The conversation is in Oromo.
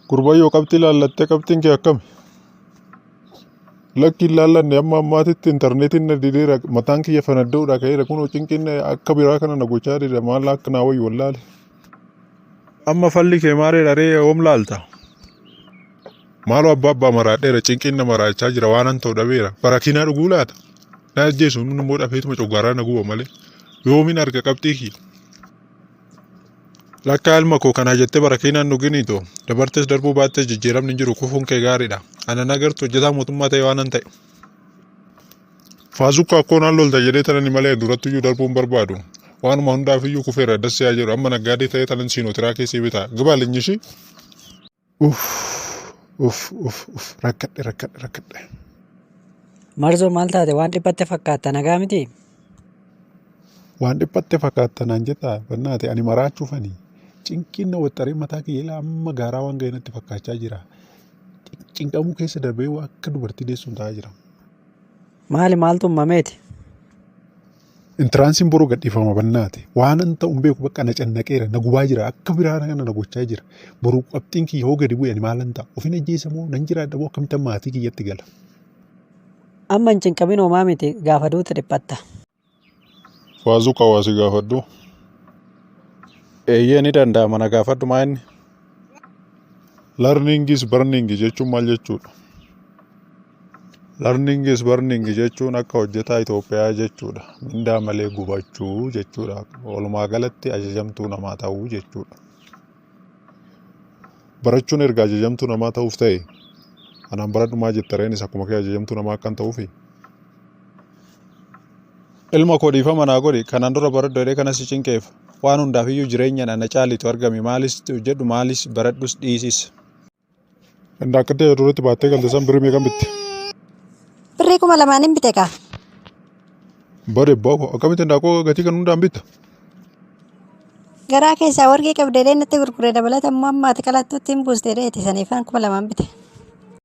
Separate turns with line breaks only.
Gurbayyoo qabxii laallattee qabxiin kee akkami? Lakki hin laallanne amma ammaatitti intarneetiin na dideera mataan kiyya fanadda'uudha ka'eera kunoo cinqiin akka biraa kana na gochaa dida maal akka naa wayyu wallaale. Amma falli kee maareedha ree yoom laalta? Maaloo abbaa abbaa maraadheera cinqiin na maraachaa jira waanan ta'u dhabeera barakiinaa dhuguu laata? Na ajjeesu inni immoo dhafeetuma coggaaraa na guba malee yoomin arga qabxii kiyya? Lakkaa ilma koo kana jettee barakiinaan dhuginiitoo dabartes darbuu baattes jijjiiramni hin jiru kufuun kee gaariidha. Ana nagartu hojjetaa mootummaa ta'e waanan ta'e. Faazukkaa akkoo naan lolta jedhee tanani malee duratti iyyuu darbuun barbaadu. Waanuma hundaaf iyyuu kufeera dassi haa jedhu amma naggaadee ta'ee tanan siinotiraa keessii bitaa. Gibaa linyishii. Uff uff uff uff rakkadhe rakkadhe rakkadhe.
Marzoo maal taate waan dhiphatte fakkaatta nagaa miti?
Waan dhiphatte fakkaatta naan jettaa bannaate ani maraachuufani. Cinqiin na waxxaree mataa kiyya ilaa amma gaaraa waan ga'e natti fakkaachaa jira. Cinqamuu keessa darbee waa akka dubartii deessuun ta'aa jira.
Maali maaltu uumameeti?
Intiraansiin boruu gadhiifama bannaate. Waanan ta'u hin beeku bakka na cannaqeera na gubaa jira akka biraa kana na gochaa jira. Boruu qabxiin kiyya hoo gadi bu'e ani maalan ta'a? Ofin ajjeesa moo nan jiraadha moo akkamittan maatii kiyyatti gala?
Amma hin cinqamin homaa miti gaafa duute dhiphatta.
Faazuu qawaa si gaafadhu. Eeyyee ni danda'ama na gaafadhu maa inni? Learning is burning jechuun maal jechuudha? Learning is burning jechuun akka hojjetaa Itoophiyaa jechuudha. Mindaa malee gubachuu jechuudha. Walumaa galatti ajajamtuu namaa ta'uu jechuudha. Barachuun erga ajajamtuu namaa ta'uuf ta'e anaan baradhu maa jetta reenis akkuma kee ajajamtuu namaa akkan ta'uufi. Ilma koo dhiifama naa godhi kanaan dura baradhu jedhee kanas si cinqeef waan hundaaf iyyuu jireenyaan ana caalitu argami maalis hojjedhu maalis baradhus dhiisis. Indaaqqaddee duratti baattee galte san birrii meeqan bitte?
Birrii 2000n bite kaa.
Bare baako akkamitti indaaqqoo gatii kan hundaan bitta?
Garaa keessaa warqii qabdee natti gurgure dabalata immoo amma ati qalattuutti hin buuste dheeti saniifaan 2000n bite.